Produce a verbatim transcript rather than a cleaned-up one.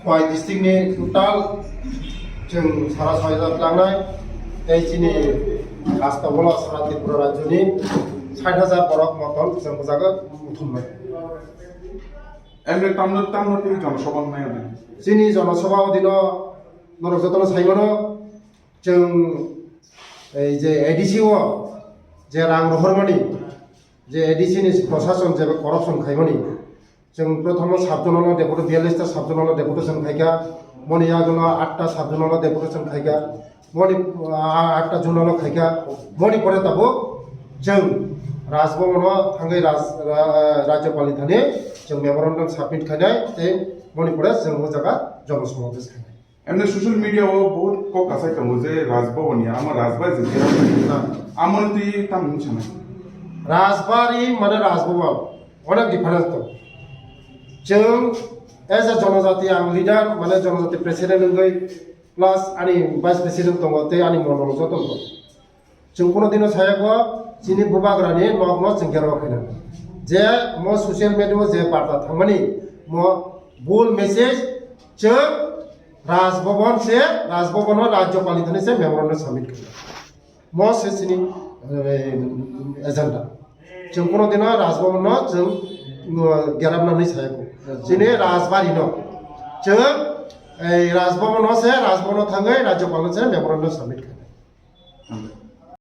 Khowai district ni total chwng sara soi hajar tlangnai, tei chini hasteo sara Tripura rajyoni sait hajar borok motom chwng bwjago buthumnai. Emre tamno tamno tei jonosabha wngnai wngnai. Chini jonosabha o dino norok jotono saimano, chwng ei je A D C o je rang rohormani, je A D C ni prosason je corruption khaimani, chwng prothomo sub-zonal o deputy, biyallis ta sub-zonal o deputation khaikha, moni yagulo atta sub-zonal o deputation khaikha, moni, ah, atta zonal o khaikha, moni pore tabuk chwng Raj Bhavan o thangwi Raj-, Ra-, Rajyapal ni thani chwng memorandum submit khainai tei moni pore chwng o jaga jonosamabesh khainai. Emni social media o bahut kok kasai tongo je Raj Bhavan ni, amo Rajbari je khe amo twi tamo wng sanai. Rajbari mane Raj Bhavan, onek difference tongo. Chwng as a jonojati ang leader, mane jonojati president wngwi, plus ani vice president tongo tei ani mondol joto tongo. Chwng kuno dino sayakgo, chini bubagrani nokno chwng gerwa khaina. Je mo social media o je barta thangmani, mo bul message, chwng Raj Bhavan se, Raj Bhavan o Rajyapal ni thani se memorandum submit khaina. Mo se chini, eh, agenda. Chwng kuno dino Raj Bhavan no chwng, uh, gerabna hinwi sayakgo. Chini Rajbari no. Chwng, eh, Raj Bhavan no se, Raj Bhavan no thangwi Rajyapal no se memorandum submit khaina.